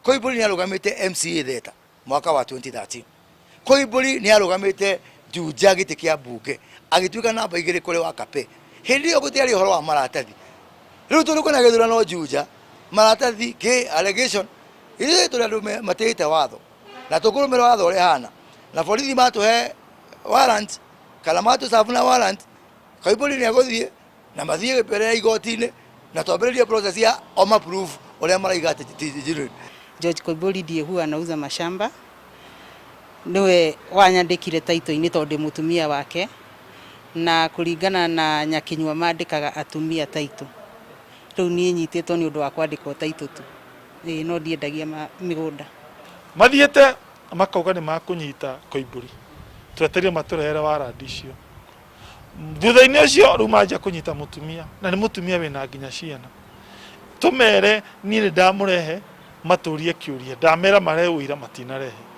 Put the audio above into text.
Koimbũri nĩ arũgamĩte MCA Theta mwaka wa 2013. Koimbũri nĩ arũgamĩte Juja gĩtĩ kĩa mbunge agĩtuĩka namba igĩrĩ kũrĩ wa Kape. Hĩndĩ ĩyo gũtiarĩ ũhoro wa maratathi. Rĩu tondũ kwĩna gĩthurano Juja, maratathi kĩ allegation, ithuĩ tũrĩ andũ matĩĩte watho na tũkũrũmĩrĩra watho ũrĩa hana na borithi matũhe warrant kana matũ serve na warrant, Koimbũri nĩ egũthiĩ na mathiĩ mbere ya igoti-inĩ na twambĩrĩrie process ya oma proof ũrĩa maraiga atĩ ti genuine. George Koimburi ndiye huwa anauza mashamba niwe wanyandĩkire taitũ-inĩ tondũ ndĩ mũtumia wake na kũringana na Nyakinyua mandĩkaga atumia taitũ rĩu niĩ nyitĩtwo nĩ ũndũ wa kwandĩkwo taitũ tu ĩĩ no ndiendagia mĩgũnda. Mathiĩte makauga nĩ makũnyita Koimburi twetereire matũrehere warandi icio. Thutha-inĩ ũcio rĩu manjia kũnyita mũtumia na nĩ mũtumia wĩna nginya ciana. Tũmere niĩ nĩ ndamũrehe matũrie kĩũria, ndamera marehe ũira matinarehe.